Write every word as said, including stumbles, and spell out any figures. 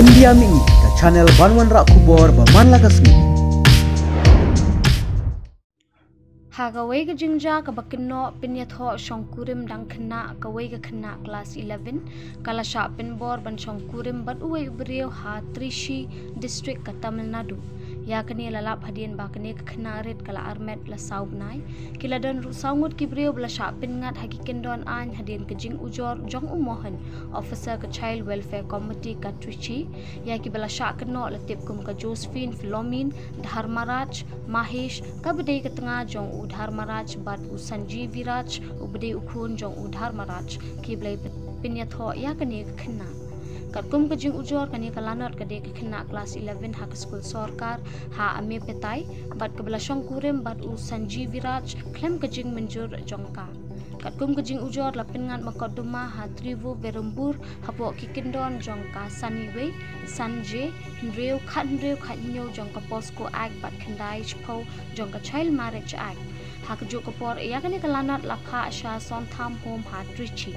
India Mini, ka channel ban wanrah khubor ba man la ka sngi. Ha kawei ka jingjia kaba kynnoh pynïathoh shongkurim dang khynnah, kawei ka khynnah klas eleven ka la shah pynbor ban shongkurim bad uwei u briew ha Trichy district ka Tamil Nadu. Ïa kane la lap hadien ba kane ka khynnah rit ka la armet la saw bnai. Ki la don ruh saw ngut ki briew ba la shah pynngat ha ki kyndon aiñ hadien ka jingujor jong u Mohan, officer ka Child Welfare Committee ka Trichy. Ïa kiba la shah kynnoh la tip kum ka Josephine Philomin, Dharmaraj Mahesh, kaba dei ka tnga jong u Dharmaraj, bad u Sanjeeviraj, uba dei u khun jong u Dharmaraj, kiba la pynïathoh ïa kane ka khynnah. Katkum ka jingujor, kane ka lanot ka dei ka khynnah klas eleven ha ka skul sorkar ha Amepetai, bad kaba la shongkurim bad u Sanjeeviraj khlem ka jingmynjur jong ka. Katkum ka jingujor la pynngat mukotduma ha Trivubembur hapoh ki kyndon jong ka san wei, san J, hynriew khathynriew khathynñiew jong ka POCSO Act bad khyndai shiphew jong ka Child Marriage Act. Ha kajuh ka por ïa kane ka lanot la phah sha Sontham Home ha Trichy.